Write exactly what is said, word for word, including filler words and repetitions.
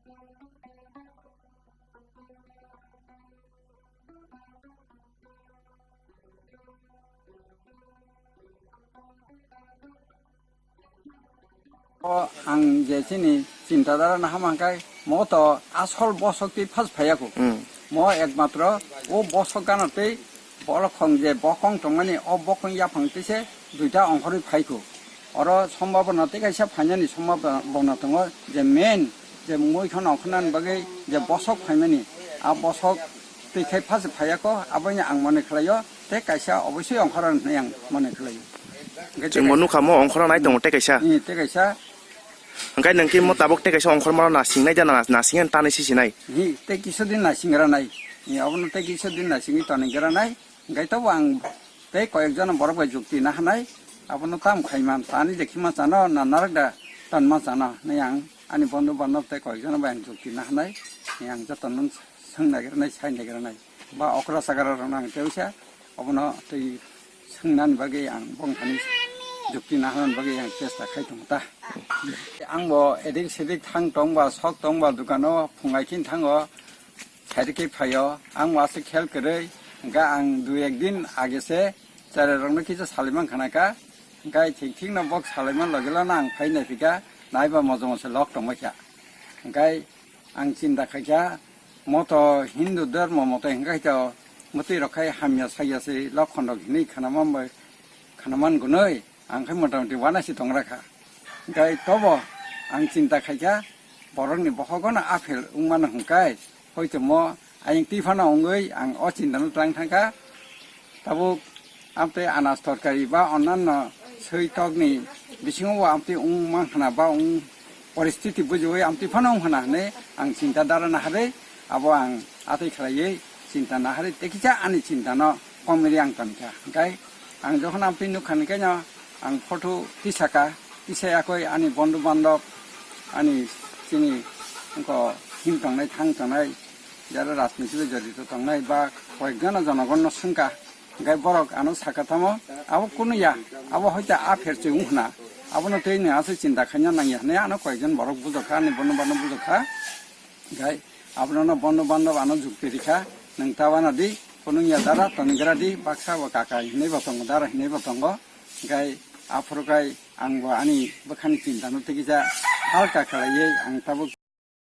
O ang je chini chinta dhara nahama hwnkhe mo to asol bosok twi phas phaiya kho. Hmm. Mo ekmatro o bosok gana tei bolokhong je bokong tongmani o bokong yaphang twi se duita ongkhorwi phai kho. Oro sombhabona tei kaisa phainani sombhabona tongo je main je mui khano ongkhornani bagwi je bosok phaimani a bosok twi khai phas phaiya kho, aboino ang mone khlaio tei kaisa obosoi ongkhorna hinwi ang mone khlaio. Hwnkhe tei Chwngbo kaisa nukha mo ongkhorna nai tongo tei kaisa. Hmm, tei kaisa. Hwnkhe nwng khe mo tabuk tei kaisa ongkhormano nasingnai da na, nasingnai tanwi sisinai. Hi, tei kisa din nasingra nai. Hi, abono tei kisa din nasingwi tonigra nai. Hwnkhe tobo ang tei koyekjono borok bai jukti nahanai. Abono tam khaiman, tani je khima chano na narwk da tonma chano hinwi ang ani bondhu bandhob tei koyekjono bai ang jukti nahanai. Hi, ang jotono swng naigra nai, sai naigra nai. Ba okra chakra rokno ang tei uisa abono tei swngnani bagwi ang bongthani jukti naharnani bagwi ang chesta khai tongo ta. Ang bo edik sedik thang tong ba sok tong ba dukano phungai khin thango, sairi khe phaio, ang bo aswk khel kwrwi, hwnkhe ang dui ek din age se cherai rokno kisa salai man khana kha, hwnkhe thik thik no bok salai man logi lono ang phai nai phika, nai ba mojo mojo lok tong bai kha, hwnkhe ang chinta khai kha, moto Hindu dhormo moto hwnkhe to mwtwi rok khai hamya sakya se lokhon rok hinwi khana man bai, khana man gunoi. Ang khe mota moti uanaisi tongra kha. Hwnkhe tobo ang chinta khai kha, borokni bohogo no aphel wngmano hwnkhe, hoito mo ayang twi phano wngwi ang o chinta no twlang thang kha. Tabuk amtwi anas torkari ba onnanno swi tokni bisingo bo amtwi wng man khna ba wng poristiti bujiwi amtwi phano wng khna hinwi ang chinta dara naharwi abo ang atwi khlaiwi chinta naharwi tei kisa ani chinta no komiri ang toni kha. Hwnkhe ang jokhon amtwi nukha hwnkhe no ang photo tisaka, tisayakoi ani bondhu bandhob, ani chini wngkha him tongnai thang tongnai, jara rajniti bai jorito tongnai ba koyekjono jonogonno swngkha. Hwnkhe borok ano saka tamo, abo kunu ya, abo hoite a pherchwi wng khna, abono tei nwng aswk chinta khaina nangya hinwi ano koyekjon borok bujokha, ani bono bono bujokha. Hwnkhe abono bono bando ano jukti rikha, nwng ta wana di, kunu ya dara tonigra di, baksa bo kaka hinwi bo tongo, dara hinwi bo tongo. Hwnkhe aphuru khai ang bo ani bwkhani chinta no tei kisa halka khlaiwi ang tabuk